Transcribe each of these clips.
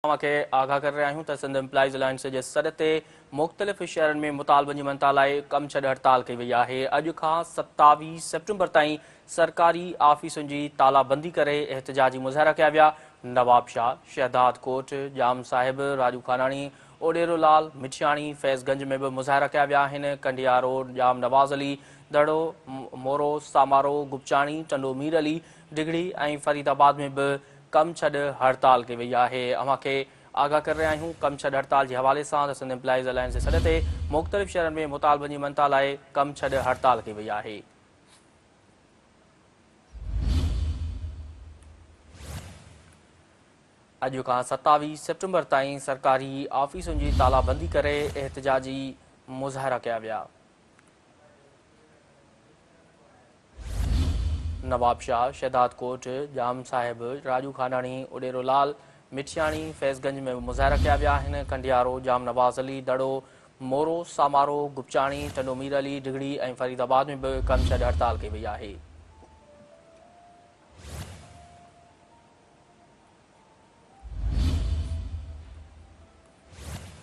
اوهان کي آگاهه ڪري رهيا آهيون ته سنڌ ايمپلائيز الائنس جي سڏ تي مختلف شهرن ۾ مطالبن جي مڃتا لاء ڪم ڇڏ هڙتال ڪئي وئي آهي. اڄ کان 27 سيپٽمبر تائين سرڪاري آفيسن جي تالا بندي ڪري احتجاجي مظاهرا ڪيا ويا. نوابشاهه، شهداد ڪوٽ، ڄام صاحب، راڄو خاناڻي، اوڏيرو لال، مٺياڻي، فيض گنج ۾ به مظاهرا ڪيا ويا آهن. ڪنڊيارو، ڄام نواز علي، دڙو، مورو، سامارو، گپچاڻي، ٽنڊو مير علي، ڊگهڙي ۽ فريد آباد ۾ به ڪم ڇڏ هڙتال ڪئي وئي آهي. اوهان کي آگاهه ڪري رهيا آهيون ڪم ڇڏ هڙتال جي حوالي سان ته سنڌ ايمپلائيز الائنس جي سڏ تي مختلف شهرن ۾ مطالبن جي مڃتا لاء ڪم ڇڏ هڙتال ڪئي وئي آهي. اڄ کان 27 سيپٽمبر تائين سرڪاري آفيسن جي تالا بندي ڪري احتجاجي مظاهرا ڪيا ويا. نوابشاهه، شهدادڪوٽ، ڄام صاحب، راڄو خاناڻي، اڏيرو لال، مٺياڻي، فيض گنج ۾ به مظاهرا ڪيا ويا آهن. ڪنڊيارو، ڄام نواز علي، دڙو، مورو، سامارو، گپچاڻي، ٽنڊو مير علي، ڊگهڙي ۽ فريد آباد ۾ به ڪم ڇڏ هڙتال ڪئي وئي آهي.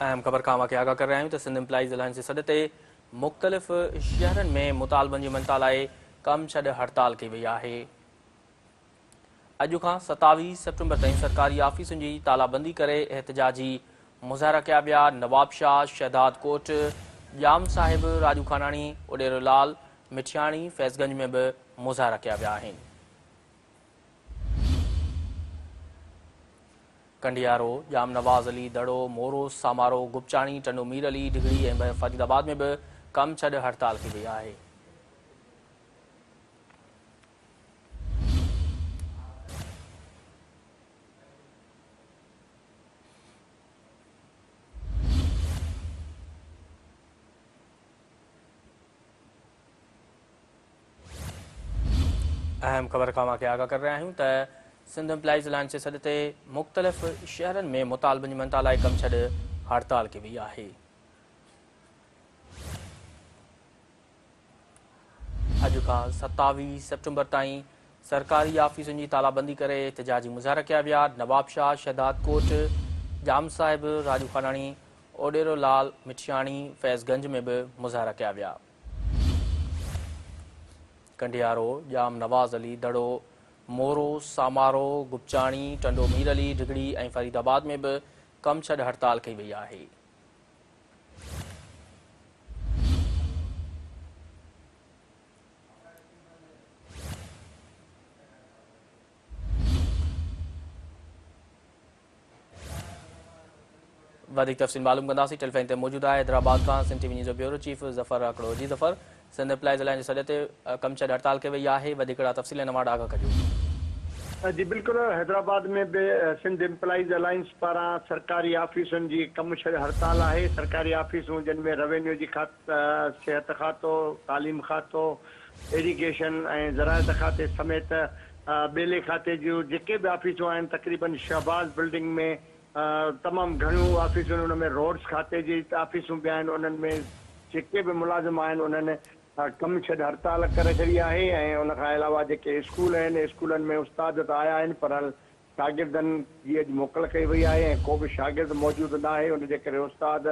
اهم خبر کان اوهان کي آگاهه ڪري رهيا آهيون ته سنڌ ايمپلائيز الائنس جي سڏ تي مختلف شهرن ۾ مطالبن جي مڃتا لاء ڪم ڇڏ هڙتال ڪئي وئي آهي. اڄ کان 27 سيپٽمبر تائين سرڪاري آفيسن جي تالا بندي ڪري احتجاجي مظاهرا ڪيا ويا. نوابشاهه، شهداد ڪوٽ، ڄام صاحب، راڄو خاناڻي، اڏيرو لال، مٺياڻي، فيض گنج ۾ به مظاهرا ڪيا ويا آهن. ڪنڊيارو، ڄام نواز علي، دڙو، مورو، سامارو، گپچاڻي، ٽنڊو مير علي، ڊگهڙي ۽ فريد آباد ۾ به ڪم ڇڏ هڙتال ڪئي وئي آهي. اهم خبر کان اوهان کي آگاهه ڪري رهيا آهيون ته سنڌ ايمپلائيز الائنس جي سڏ تي مختلف شهرن ۾ مطالبن جي مڃتا لاء ڪم ڇڏ هڙتال ڪئي وئي آهي. اڄ کان 27 سيپٽمبر تائين سرڪاري آفيسن جي تالابندي ڪري احتجاجي مظاهرا ڪيا ويا. نوابشاهه، شهداد ڪوٽ، ڄام صاحب، راڄو خاناڻي، اوڏيرو لال، مٺياڻي، فيض گنج ۾ به مظاهرا ڪيا ويا. ڪنڊيارو، ڄام نواز علي، دڙو، مورو، سامارو، گپچاڻي، ٽنڊو مير علي، ڊگهڙي ۽ فريد آباد ۾ به ڪم ڇڏ هڙتال ڪئي وئي آهي. وڌيڪ تفصيل معلوم ڪنداسين ٽيليفون تي موجود آهي حيدرآباد کان سنڌ ٽي وي نيوز جو بيورو چيف ظفر هڪڙو جي ظفر سنڌ ايمپلائيز الائنس جي سڏ تي ڪم ڇڏ هڙتال ڪئي وئي آهي وڌيڪ ڪهڙا تفصيل آهن اوهان وٽ آگاهه ڪجو. جي بلڪل حيدرآباد ۾ به سنڌ ايمپلائيز الائنس پاران سرڪاري آفيسن جي ڪم ڇڏ هڙتال آهي سرڪاري آفيسون جن ۾ روينيو جي صحت کاتو تعليم کاتو ايريگيشن ۽ زراعت کاتي سميت ٻيلي کاتي جون جيڪي به آفيسون آهن تقريبن شهباز بلڊنگ ۾ تمام گهڻيون آفيسون ان ۾ روڊس کاتي جي آفيسون به آهن انهن ۾ جيڪي به ملازم آهن انهن ڪم ڇڏ هڙتال ڪري ڇڏي آهي ۽ ان کان علاوه جيڪي اسڪول آهن اسڪولن ۾ استاد ته آيا آهن پر شاگردن جي اڄ موڪل ڪئي وئي آهي ۽ ڪو به شاگرد موجود ناهي ان جي ڪري استاد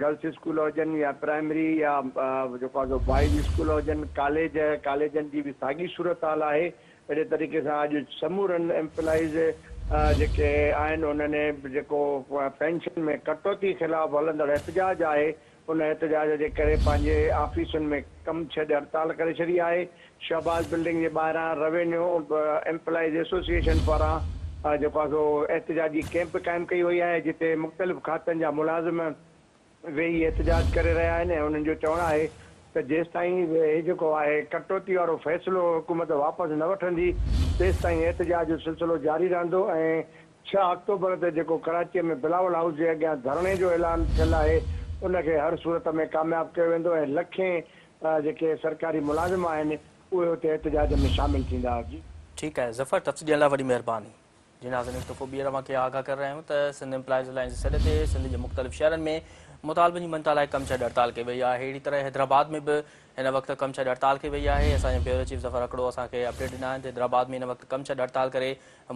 گرلس اسڪول هجن يا پرائمري يا جيڪو آهي سو بوائز اسڪول هجن ڪاليج ڪاليجن جي به ساڳي صورتحال آهي اهڙي طريقي سان اڄ سمورن ايمپلائيز جيڪي آهن انهن جيڪو پينشن ۾ ڪٽوتي خلاف هلندڙ احتجاج آهي ان احتجاج جي ڪري پنهنجي آفيسن ۾ ڪم ڇڏ هڙتال ڪري ڇڏي آهي. شهباز بلڊنگ جي ٻاهران روينيو ايمپلائيز ايسوسيئيشن پاران جيڪو آهي سو احتجاجي ڪئمپ قائم ڪئي وئي آهي جتي مختلف کاتن جا ملازم ويهي احتجاج ڪري رهيا آهن ۽ انهن جو چوڻ آهي ته جيستائين هي جيڪو آهي ڪٽوتي وارو فيصلو حڪومت واپس نه وٺندي تيستائين احتجاج جو سلسلو جاري رهندو ۽ 6 آڪٽوبر تي جيڪو ڪراچيء ۾ بلاول هائوس جي اڳيان ڌرڻي جو اعلان ٿيل آهي ان کي هر صورت ۾ ڪامياب ڪيو ويندو ۽ لکين جيڪي سرڪاري ملازم آهن اهي اتي احتجاج ۾ شامل ٿيندا. ٺيڪ آهي ظفر تفصيل ڏيڻ لاء وڏي مهرباني. جي ناظرين هڪ دفعو ٻيهر اوهان کي آگاهه ڪري رهيا آهيون ته سنڌ ايمپلائيز الائنس جي سڏ تي سنڌ جي مختلف شهرن ۾ مطالبن جي مڃتا لاء ڪم ڇڏ هڙتال ڪئي وئي آهي. اهڙي طرح حيدرآباد ۾ به هن وقت ڪم ڇڏ هڙتال ڪئي وئي آهي. اسان جي بيورو چيف ظفر هڪڙو اسان کي اپڊيٽ ڏنا آهن ته حيدرآباد ۾ هن وقت ڪم ڇڏ هڙتال ڪري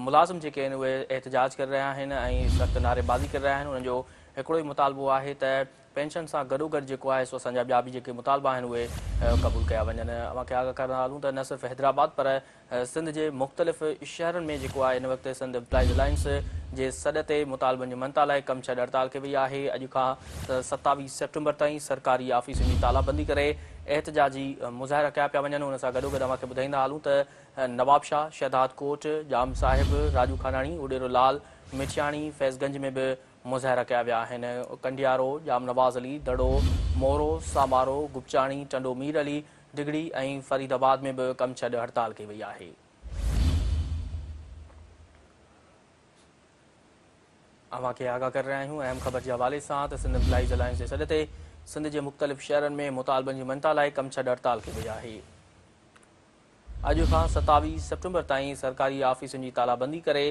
ملازم جيڪي آهن اهي احتجاج ڪري رهيا آهن ۽ سخت نعريبازي ڪري رهيا آهن. انهن جو هڪڙو ئي مطالبو آهي ته پينشن سان گڏوگڏ جيڪو آهي سو اسان جا ٻيا به جيڪي مطالبا آهن اهي قبول ڪيا وڃن. اوهان کي آگاهه ڪرندا هلون ته نه صرف حيدرآباد پر سنڌ جي مختلف شهرن ۾ جيڪو آهي هن وقت سنڌ امپلائيز الائنس جي سڏ تي مطالبن جي مڃتا لاء ڪم ڇڏ هڙتال ڪئي وئي آهي. اڄ کان 27 سيپٽمبر تائين سرڪاري آفيسن جي تالا بندي ڪري احتجاجي مظاهرا ڪيا پيا وڃن. ان سان گڏوگڏ اوهان کي ٻڌائيندا هلون ته نوابشاهه، شهداد ڪوٽ، ڄام صاحب، راڄو خاناڻي، اڏيرو لال، مٺياڻي، فيض گنج ۾ به مظاهرا ڪيا ويا آهن. ڪنڊيارو، ڄام نواز علي، دڙو، مورو، سامارو، گپچاڻي، ٽنڊو مير علي، ڊگهڙي ۽ فريد آباد ۾ به ڪم ڇڏ هڙتال ڪئي وئي آهي. اوهان کي آگاهه ڪري رهيا آهيون اهم خبر جي حوالي سان ته سنڌ امپلائيز الائنس جي سڏ تي سنڌ جي مختلف شهرن ۾ مطالبن جي مڃتا لاء ڪم ڇڏ هڙتال ڪئي وئي آهي. اڄ کان 27 سيپٽمبر تائين سرڪاري آفيسن جي تالا بندي ڪري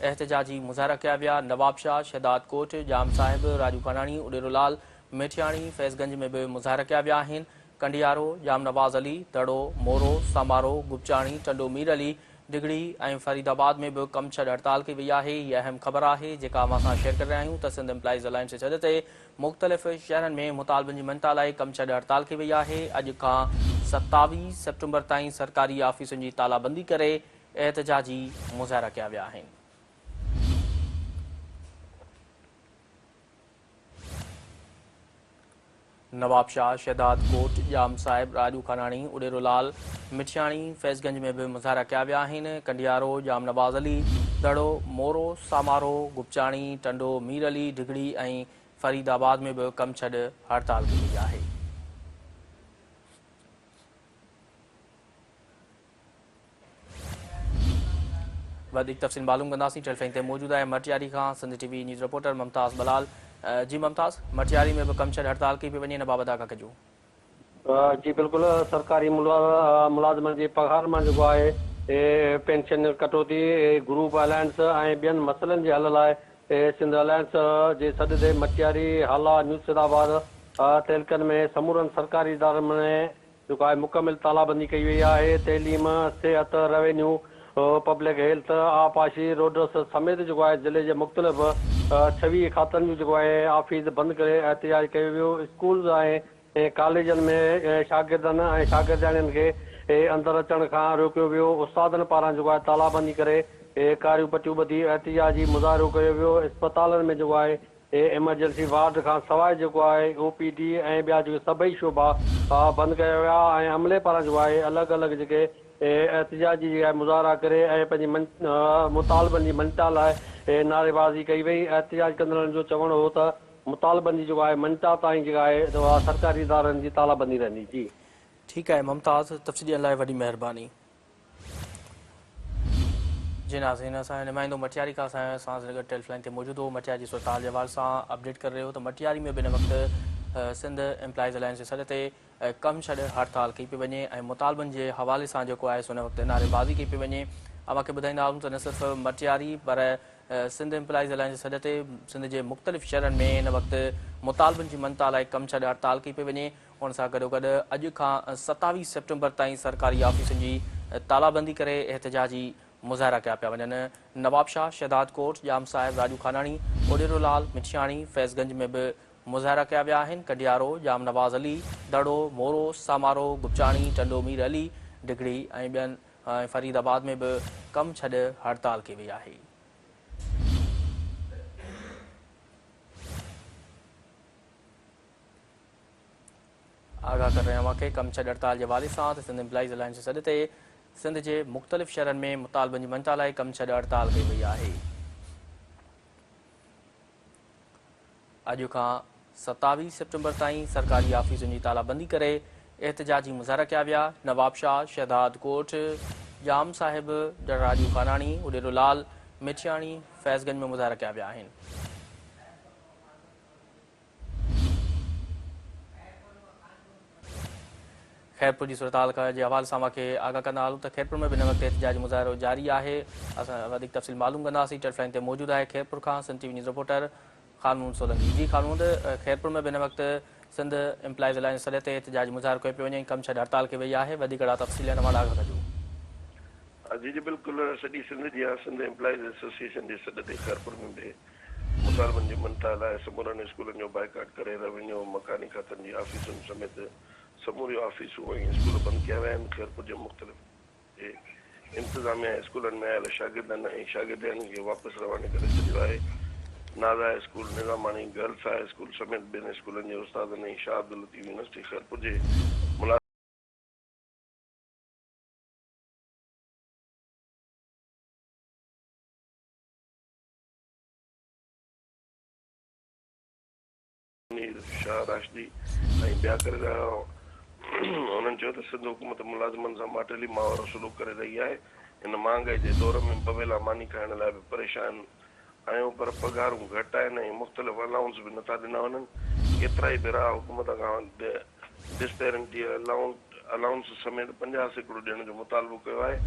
احتجاجي مظاهرا ڪيا ويا. نوابشاهه، شهداد ڪوٽ، ڄام صاحب، راڄو خاناڻي، اڏيرو لال، مٺياڻي، فيض گنج ۾ به مظاهرا ڪيا ويا آهن. ڪنڊيارو، ڄام نواز علي، دڙو، مورو، سامارو، گپچاڻي، ٽنڊو مير علي، ڊگهڙي ۽ فريد آباد ۾ به ڪم ڇڏ هڙتال ڪئي وئي آهي. هي اهم خبر آهي جيڪا اوهان سان شيئر ڪري رهيا آهيون ته سنڌ امپلائيز الائنس جي سڏ تي مختلف شهرن ۾ مطالبن جي مڃتا لاء ڪم ڇڏ هڙتال ڪئي وئي آهي. اڄ کان 27 سيپٽمبر تائين سرڪاري آفيسن جي تالا بندي ڪري احتجاجي مظاهرا ڪيا ويا آهن. نوابشاهه، شهداد ڪوٽ، ڄام صاحب، راڄو خاناڻي، اڏيرو لال، مٺياڻي، فيض گنج ۾ به مظاهرا ڪيا ويا آهن. ڪنڊيارو، ڄام نواز علي، دڙو، مورو، سامارو، گپچاڻي، ٽنڊو مير علي، ڊگهڙي ۽ فريد آباد ۾ به ڪم ڇڏ هڙتال ڪئي وئي آهي. وڌيڪ تفصيل معلوم ڪنداسين ٽيليفون تي موجود آهي مٽياري کان Sindh T V news reporter Mumtaz Balal. جي ممتاز، مٽياري ۾ به ڪم ڇڏ هڙتال ڪئي پئي وڃي ان بابت آگاهه ڪجو. جي بلڪل سرڪاري ملازمن جي پگهار مان جيڪو آهي پينشن ڪٽوتي، گروپ الائنس ۽ ٻين مسئلن جي حل لاء سنڌ الائنس جي سڏ تي مٽياري، هالا، نيو سيد آباد تعلقن ۾ سمورن سرڪاري ادارن ۾ جيڪو آهي مڪمل تالابندي ڪئي وئي آهي، تعليم، صحت، روينيو، پبلڪ هيلٿ، آبپاشي، روڊس سميت جيڪو آهي ضلعي جي مختلف 26 کاتن جون جيڪو آهي آفيس بند ڪري احتجاج ڪيو ويو، اسڪولز ۽ ڪاليجن ۾ شاگردن ۽ شاگردياڻين کي اندر اچڻ کان روڪيو ويو، استادن پاران جيڪو آهي تالابندي ڪري ڪاريون پٽيون ٻڌي احتجاجي مظاهرو ڪيو ويو، اسپتالن ۾ جيڪو آهي ايمرجنسي وارڊ کان سواء جيڪو آهي او پي ڊي ۽ ٻيا جيڪي سڀئي شعبا بند ڪيا ويا ۽ عملي پاران جيڪو آهي الڳ الڳ جيڪي احتجاجي جيڪا مظاهرا ڪري ۽ پنهنجي مطالبن جي مڃتا لاء نعريبازي ڪئي وئي احتجاج ڪندڙن جو چوڻ هو ته مطالبن جي جيڪو آهي مڃتا تائين جيڪا آهي اها سرڪاري ادارن جي تالا بندي رهندي جي. ٺيڪ آهي ممتاز تفصيل ڏيڻ لاء وڏي مهرباني. جي ناظرين اسان جو نمائندو مٽياري کان اسان سان گڏ ٽيليفون لائين تي موجود هو مٽياري جي صورتحال جي حوالي سان اپڊيٽ ڪري رهيو ته مٽياري ۾ به هن وقت سنڌ امپلائيز الائنس جي سڏ تي ڪم ڇڏ هڙتال ڪئي پئي وڃي ۽ مطالبن جي حوالي سان جيڪو آهي سو هن وقت نعريبازي ڪئي پئي وڃي اوهان کي ٻڌائيندا هلون ته نه صرف مٽياري پر سنڌ امپلائيز الائنس جي سڏ تي سنڌ جي مختلف شهرن ۾ هن وقت مطالبن جي مڃتا لاء ڪم ڇڏ هڙتال ڪئي پئي وڃي ان سان گڏوگڏ اڄ کان 27 سيپٽمبر تائين سرڪاري آفيسن جي تالابندي ڪري احتجاجي مظاهرا ڪيا پيا وڃن. نوابشاهه، شهدادڪوٽ، ڄام صاحب، راڄو خاناڻي، اوڏيرو لال، مٺياڻي، فيض گنج ۾ به مظاهرا ڪيا ويا آهن. ڪنڊيارو، ڄام نواز علي، دڙو، مورو، سامارو، گپچاڻي، ٽنڊو مير علي، ڊگهڙي ۽ ٻين ۽ فريد آباد ۾ به ڪم ڇڏ هڙتال ڪئي وئي آهي. آگاهه ڪري رهيا اوهان کي ڪم ڇڏ هڙتال جي حوالي سان ته سنڌ امپلائيز الائنس جي سڏ تي سنڌ جي مختلف شهرن ۾ مطالبن جي مڃتا لاء ڪم ڇڏ هڙتال ڪئي وئي آهي. اڄ کان 27 سيپٽمبر تائين سرڪاري آفيسن جي تالا بندي ڪري احتجاجي مظاهرا ڪيا ويا. نوابشاهه، شهداد ڪوٽ، ڄام صاحب، راڄو خاناڻي، اڏيرو لال، مٺياڻي، فيض گنج ۾ مظاهرا ڪيا ويا آهن. خيرپور جي صورتحال جي حوالي سان اوهان کي آگاهه ڪندا هلون ته خيرپور ۾ به هن وقت احتجاجي مظاهرو جاري آهي. اسان وڌيڪ تفصيل معلوم ڪنداسين. ٽيليفون لائين تي موجود آهي خيرپور کان Sindh T V news reporter Khan Muhammad Solangi. جي خان محمد، خيرپور ۾ به هن وقت سنڌ ايمپلائيز الائنس سڏ تي احتجاجي مظاهرو ڪيو پيو وڃي ۽ ڪم ڇڏ هڙتال ڪئي وئي آهي، وڌيڪ اهڙا تفصيل ڏيڻ وارا آگاهه ڪجو. جي جي بلڪل سڄي سنڌ جيان سنڌ ايمپلائيز ايسوسيئيشن جي سڏ تي خيرپور ۾ به مطالبن جي مڃتا لاء سمورن اسڪولن جو بائيڪاٽ ڪري روينيو مڪاني کاتن جي آفيسن سميت سموريون آفيسون ۽ اسڪول بند ڪيا ويا آهن خيرپور جي مختلف جي انتظاميا اسڪولن ۾ آيل شاگردن ۽ شاگردياڻين کي واپس رواني ڪري ڇڏيو آهي. Naz high school, Nizamani girls high school سميت ٻين اسڪولن جي استادن ۽ شاهه عبداللطيف يونيورسٽي خيرپور جي ملازمن منير شاهه راشدي ۽ ٻيا ڪري رهيا هئا. هنن چيو ته سنڌ حڪومت ملازمن سان ماٽيلي ماء وارو سلوڪ ڪري رهي آهي، هن مهانگائي جي دور ۾ ٻه ويلا ماني کائڻ لاء به پريشان آهيون پر پگهارون گهٽ آهن ۽ مختلف الائونس به نٿا ڏنا وڃن، ڪيترائي ڀيرا حڪومت کان ڊسپيرنٽي الائونس سميت 50% ڏيڻ جو مطالبو ڪيو آهي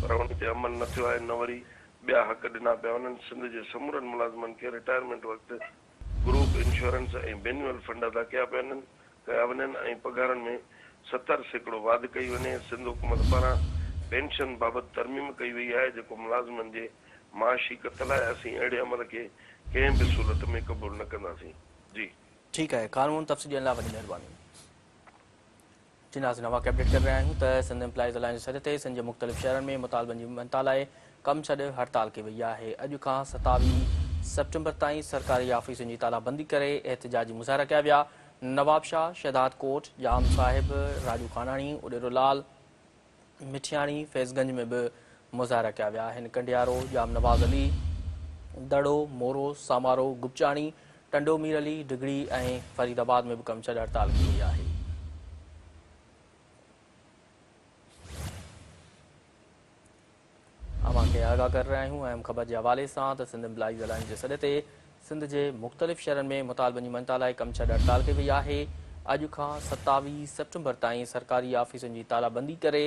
پر ان تي عمل نه ٿيو آهي نه وري ٻيا حق ڏنا پيا وڃن، سنڌ جي سمورن ملازمن کي رٽائرمينٽ وقت گروپ انشورنس ۽ بينوئل فنڊ ادا ڪيا پيا وڃن ڪيا وڃن ۽ پگهارن ۾ 70% واڌ ڪئي وڃي، سنڌ حڪومت پاران پينشن بابت ترميم ڪئي وئي آهي جيڪو ملازمن جي معاشي قتل آهي، اسين اهڙي عمل کي ڪنهن به صورت ۾ قبول نه ڪنداسين. جي. ٺيڪ آهي قانون تفصيل ڏيڻ لاء وڏي مهرباني. جي ناظرين اوهان کي اپڊيٽ ڪري رهيا آهيون ته سنڌ ايمپلائيز الائنس جي سڏ تي سنڌ جي مختلف شهرن ۾ مطالبن جي مڃتا لاء ڪم ڇڏ هڙتال ڪئي وئي آهي اڄ کان 27 سيپٽمبر تائين سرڪاري آفيسن جي تالا بندي ڪري احتجاجي مظاهرا ڪيا ويا نوابشاهه، شهداد ڪوٽ، ڄام صاحب، راڄو خاناڻي، اڏيرو لال، مٺياڻي، فيض گنج ۾ به مظاهرا ڪيا ويا آهن. ڪنڊيارو، ڄام نواز علي، دڙو، مورو، سامارو، گپچاڻي، ٽنڊو مير علي، ڊگهڙي ۽ فريد آباد ۾ به ڪم ڇڏ هڙتال ڪئي وئي آهي. اوهان کي آگاهه ڪري رهيا آهيون اهم خبر جي حوالي سان ته سنڌ ايمپلائيز الائنس جي سڏ تي سنڌ جي مختلف شهرن ۾ مطالبن جي مڃتا لاء ڪم ڇڏ هڙتال ڪئي وئي آهي. اڄ کان 27 سيپٽمبر تائين سرڪاري آفيسن جي تالا بندي ڪري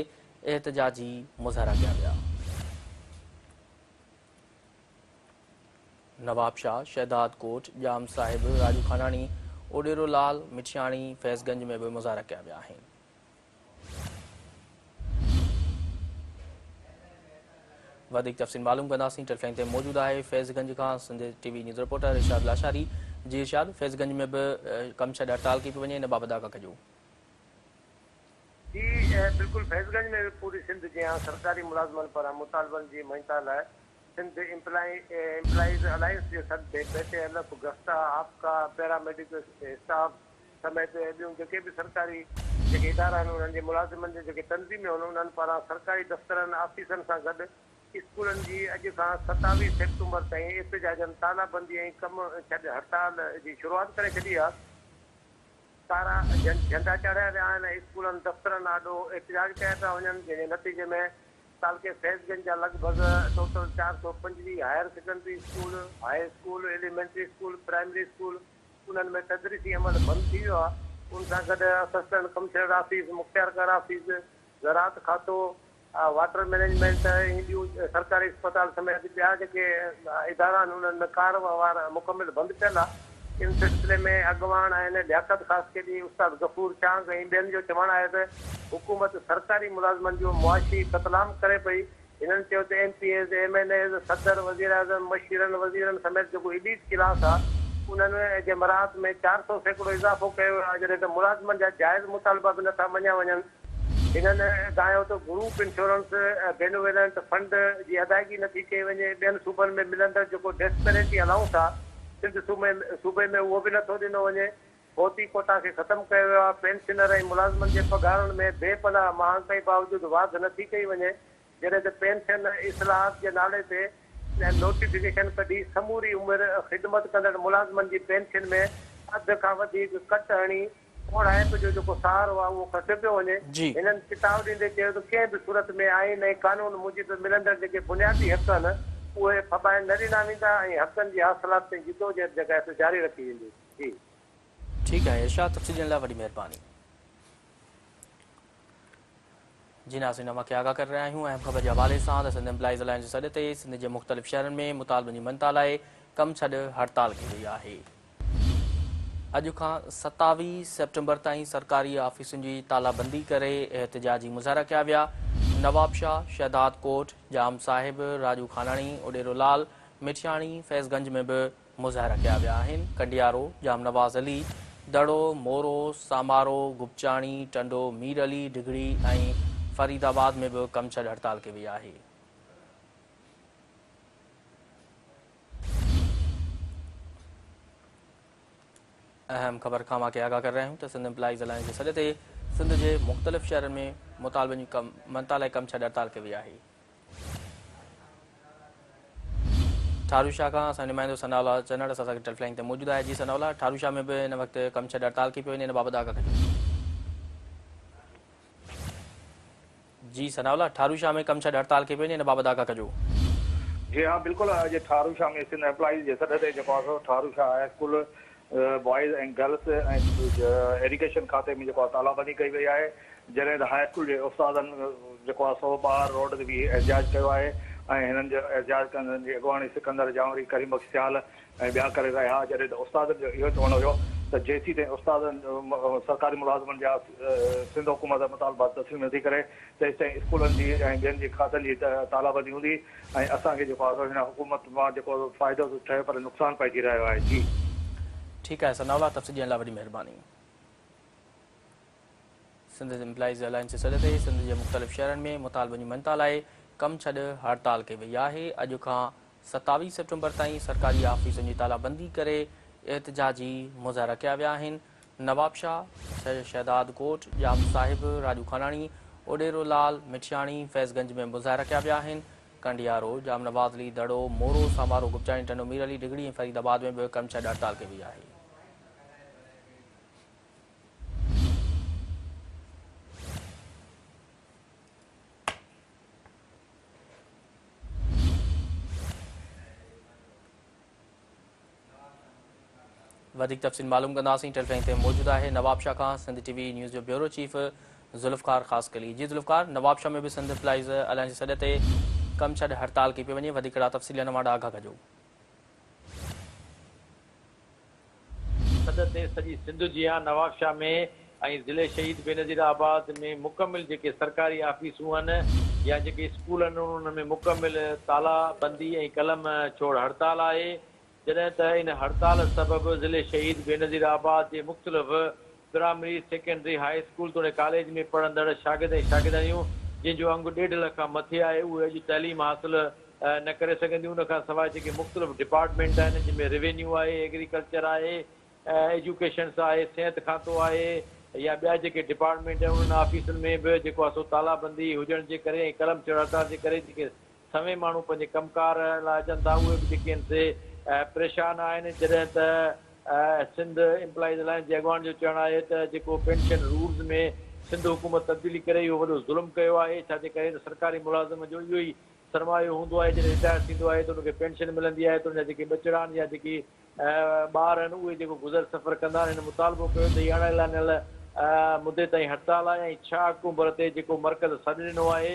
احتجاجي مظاهرا ڪيا ويا. نوابشاهه، شهداد ڪوٽ، ڄام صاحب، راڄو خاناڻي، اوڏيرو لال، مٺياڻي، فيض گنج ۾ به مظاهرا ڪيا ويا آهن. وڌيڪ تفصيل معلوم ڪنداسين ٽيليفون تي موجود آهي فيض گنج کان Sindh T V news reporter Irshad Lashari جي ارشاد فيض گنج ۾ به ڪم ڇڏ هڙتال ڪئي پئي وڃي ان بابت آگاهه ڪجو. جي بلڪل فيض گنج ۾ به پوري سنڌ جيان سرڪاري ملازمن پاران مطالبن جي مڃتا لاء سنڌ ايمپلائيز الائنس جي سڏ تي پيٽي الف، گسٽا، آپڪا، پيرا ميڊيڪل اسٽاف سميت ٻيون جيڪي به سرڪاري جيڪي ادارا آهن انهن جي ملازمن جون جيڪي تنظيميون آهن انهن پاران سرڪاري دفترن آفيسن سان گڏ اسڪولن جي اڄ کان 27 سيپٽمبر تائين احتجاجن تالا بندي ۽ ڪم ڇڏ هڙتال جي شروعات ڪري ڇڏي آهي. ڪارا جهنڊا چاڙهيا ويا آهن ۽ اسڪولن دفترن آڏو احتجاج ڪيا پيا وڃن جنهن جي نتيجي ۾ تعلقي فيض گنج جا لڳ ڀڳ total 425 higher secondary school, high school, elementary school, primary school انهن ۾ تدريسي عمل بند ٿي ويو آهي. ان سان گڏ اسسٽنٽ ڪمشنر آفيس، مختيارڪار آفيس، زراعت کاتو، واٽر مئنيجمينٽ ۽ ٻيون سرڪاري اسپتال سميت ٻيا جيڪي ادارا آهن انهن ۾ ڪار وهنوار مڪمل بند پيل آهي. ان سلسلي ۾ اڳواڻ آهن لياقت خاصخيلي، استاد غفور چانگ ۽ ٻين جو چوڻ آهي ته حڪومت سرڪاري ملازمن جو معاشي قتلام ڪري پئي. هنن چيو ته M P As, M N As, صدر، وزيراعظم، مشيرن، وزيرن سميت جيڪو ايليٽ ڪلاس آهي انهن جي مراعات ۾ 400% اضافو ڪيو ويو آهي جڏهن ته ملازمن جا جائز مطالبا به نٿا مڃيا وڃن. هنن دانهيو ته گروپ انشورنس بينوويلنٽ فنڊ جي ادائگي نٿي ڪئي وڃي، ٻين صوبن ۾ ملندڙ جيڪو ڊسپيرٽي الائونس آهي سنڌ صوبي ۾ اهو به نٿو ڏنو وڃي، فوتي ڪوٽا کي ختم ڪيو ويو آهي، پينشنر ۽ ملازمن جي پگهارن ۾ بي پناهه مهانگائي باوجود واڌ نه ٿي ڪئي وڃي، جڏهن ته پينشن اصلاحات جي نالي تي نوٽيفڪيشن ڪڍي سموري عمر خدمت ڪندڙ ملازمن جي پينشن ۾ اڌ کان وڌيڪ ڪٽ هڻي پوڙهائپ جو جيڪو سهارو آهي اهو کسيو پيو وڃي. هنن چتاء ڏيندي چيو ته ڪنهن به صورت ۾ آئين ۽ قانون موجب ملندڙ جيڪي بنيادي حق آهن اهي ڦٻائڻ نه ڏنا ويندا ۽ حقن جي حاصلات تائين جدوجهد جيڪا آهي سو جاري رکي ويندي. جي. ٺيڪ آهي ارشاد تفصيل ڏيڻ لاء وڏي مهرباني. جي ناظرين اوهان کي آگاهه ڪري رهيا آهيون اهم خبر جي حوالي سان ته سنڌ ايمپلائيز الائنس جي سڏ تي سنڌ جي مختلف شهرن ۾ مطالبن جي مڃتا لاء ڪم ڇڏ هڙتال ڪئي وئي آهي. اڄ کان 27 سيپٽمبر تائين سرڪاري آفيسن جي تالا بندي ڪري احتجاجي مظاهرا ڪيا ويا. نوابشاهه، شهداد ڪوٽ، ڄام صاحب، راڄو خاناڻي، اڏيرو لال، مٺياڻي، فيض گنج ۾ به مظاهرا ڪيا ويا آهن. ڪنڊيارو، ڄام نواز علي، دڙو، مورو، سامارو، گپچاڻي، ٽنڊو مير علي، ڊگهڙي ۽ فريد آباد ۾ به ڪم ڇڏ هڙتال ڪئي وئي آهي. اهم خبر کان اوهان کي آگاهه ڪري رهيا آهيون ته سنڌ امپلائيز الائنس جي سڏ تي سنڌ جي مختلف شهرن ۾ مطالبن جي مڃتا لاء ڪم ڇڏ هڙتال ڪئي وئي آهي. ٺارو شاهه کان اسان جو نمائندو ثناء الله چنڙ اسان سان ٽيليفون لائين تي موجود آهي. جي ثناء الله، ٺارو شاهه ۾ به هن وقت ڪم ڇڏ هڙتال ڪئي پئي وڃي، ان بابت آگاهه ڪجو. جي ثناء الله، ٺارو شاهه ۾ ڪم ڇڏ هڙتال ڪئي پئي وڃي ان بابت آگاهه ڪجو. جي ها بلڪل اڄ ٺارو شاهه ۾ سنڌ ايمپلائيز جي سڏ تي جيڪو آهي سو Tharu Shah high school boys ۽ girls ۽ education کاتي ۾ جيڪو آهي تالا بندي ڪئي وئي آهي جڏهن ته هاء اسڪول جي استادن جيڪو آهي سو ٻاهر روڊ تي بيهي احتجاج ڪيو آهي ۽ هنن جو احتجاج ڪندڙن جي اڳواڻي سڪندر جانوري ڪريم بخش سيال ۽ ٻيا ڪري رهيا جڏهن ته استادن جو اهو چوڻ هيو ته جيسيتائين استادن سرڪاري ملازمن جا سنڌ حڪومت مطالبا تسليم نٿي ڪري تيستائين اسڪولن جي ۽ ٻين جي کاتن جي تالابندي هوندي ۽ اسان کي جيڪو آهي سو هن حڪومت مان جيڪو فائدو ته ٺهيو پر نقصان پئجي رهيو آهي جي. ٺيڪ آهي ثناء الله تفصيل ڏيڻ لاء وڏي مهرباني. سنڌ امپلائيز الائنس جي سڏ تي سنڌ جي مختلف شهرن ۾ مطالبن جي مڃتا لاء ڪم ڇڏ هڙتال ڪئي وئي آهي اڄ کان 27 سيپٽمبر تائين سرڪاري آفيسن جي تالا بندي ڪري احتجاجي مظاهرا ڪيا ويا آهن. نوابشاهه، شهداد ڪوٽ، ڄام صاحب، راڄو خاناڻي، اڏيرو لال، مٺياڻي، فيض گنج ۾ مظاهرا ڪيا ويا آهن. ڪنڊيارو، ڄام نواز علي، دڙو، مورو، سامارو، گپچاڻي، ٽنڊو مير علي، ڊگهڙي ۽ فريد آباد ۾ به ڪم ڇڏ هڙتال ڪئي وئي آهي. وڌيڪ تفصيل معلوم ڪنداسين ٽيليفون تي موجود آهي نوابشاهه کان سنڌ ٽي وي نيوز جو بيورو چيف ذوالفقار خاصخيلي جي ذوالفقار نوابشاهه ۾ به سنڌ امپلائيز الائنس جي سڏ تي ڪم ڇڏ هڙتال ڪئي پئي وڃي وڌيڪ ڪهڙا تفصيل آهن اوهان ڏانهن آگاهه ڪجو. سڏ تي سڄي سنڌ جيان نوابشاهه ۾ ۽ ضلعي شهيد بينظير آباد ۾ مڪمل جيڪي سرڪاري آفيسون آهن يا جيڪي اسڪول آهن انهن ۾ مڪمل تالا بندي ۽ قلم ڇوڙ هڙتال آهي جڏهن ته ان هڙتال سبب ضلعي شهيد بينظير آباد جي مختلف پرائمري، سيڪنڊري، هاء اسڪول توڙي ڪاليج ۾ پڙهندڙ شاگرد ۽ شاگردياڻيون جن جو انگ ڏيڍ لک کان مٿي آهي اهي اڄ تعليم حاصل نه ڪري سگهنديون ان کان سواء جيڪي مختلف ڊپارٽمينٽ آهن جن ۾ روينيو آهي، ايگريڪلچر آهي، ايجوڪيشنس آهي، صحت کاتو آهي يا ٻيا جيڪي ڊپارٽمينٽ آهن انهن آفيسن ۾ به جيڪو آهي سو تالا بندي هجڻ جي ڪري ۽ قلم ڇوڙ هڙتال جي ڪري جيڪي سوين ماڻهو پنهنجي ڪم ڪار لاء اچن ٿا اهي به جيڪي آهن سي پريشان آهن جڏهن ته سنڌ امپلائيز الائنس جي اڳواڻ جو چوڻ آهي ته جيڪو پينشن رولز ۾ سنڌ حڪومت تبديلي ڪري اهو وڏو ظلم ڪيو آهي ڇا جي ڪري ته سرڪاري ملازم جو اهو ئي سرمايو هوندو آهي جڏهن رٽائر ٿيندو آهي ته ان کي پينشن ملندي آهي ته ان جا جيڪي ٻچڙا آهن يا جيڪي ٻار آهن اهي جيڪو گذر سفر ڪندا آهن هن مطالبو ڪيو ته هي اڻ اعلانيل مدي تائين هڙتال آهي ۽ ڇهه آڪٽومبر تي جيڪو مرڪز سڏ ڏنو آهي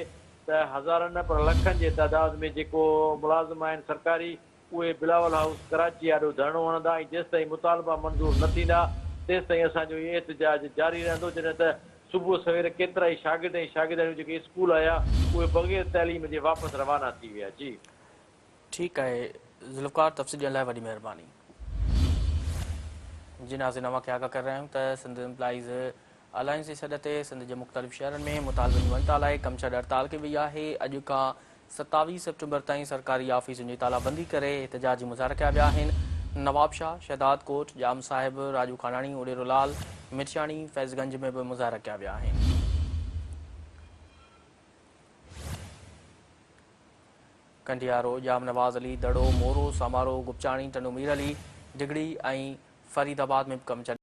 ته هزارن نه پر لکن جي تعداد ۾ جيڪو ملازم آهن سرڪاري اهي بلاول هائوس ڪراچي آڏو ڌرڻو هڻندا ۽ جيستائين مطالبا منظور نه ٿيندا تيستائين اسان جو هي احتجاج جاري رهندو جڏهن ته صبح سوير ڪيترائي شاگرد ۽ شاگردياڻيون جيڪي اسڪول آيا اهي بغير تعليم جي واپس روانا ٿي ويا جي. ٺيڪ آهي ذوالفقار تفصيل ڏيڻ لاء وڏي مهرباني. جي ناظرين اوهان کي آگاهه ڪري رهيا آهيون ته سنڌ امپلائيز الائنس جي سڏ تي سنڌ جي مختلف شهرن ۾ مطالبن جي مڃتا لاء ڪم ڇڏ هڙتال ڪئي وئي آهي اڄ کان 27 سيپٽمبر تائين سرڪاري آفيسن جي تالا بندي ڪري احتجاجي مظاهرا ڪيا ويا آهن نوابشاهه، شهداد ڪوٽ، ڄام صاحب، راڄو خاناڻي، اڏيرو لال، مٺياڻي، فيض گنج ۾ به مظاهرا ڪيا ويا آهن. ڪنڊيارو، ڄام نواز علي، دڙو، مورو، سامارو، گپچاڻي، ٽنڊو مير علي، ڊگهڙي ۽ فريد آباد ۾ به ڪم ڇڏ.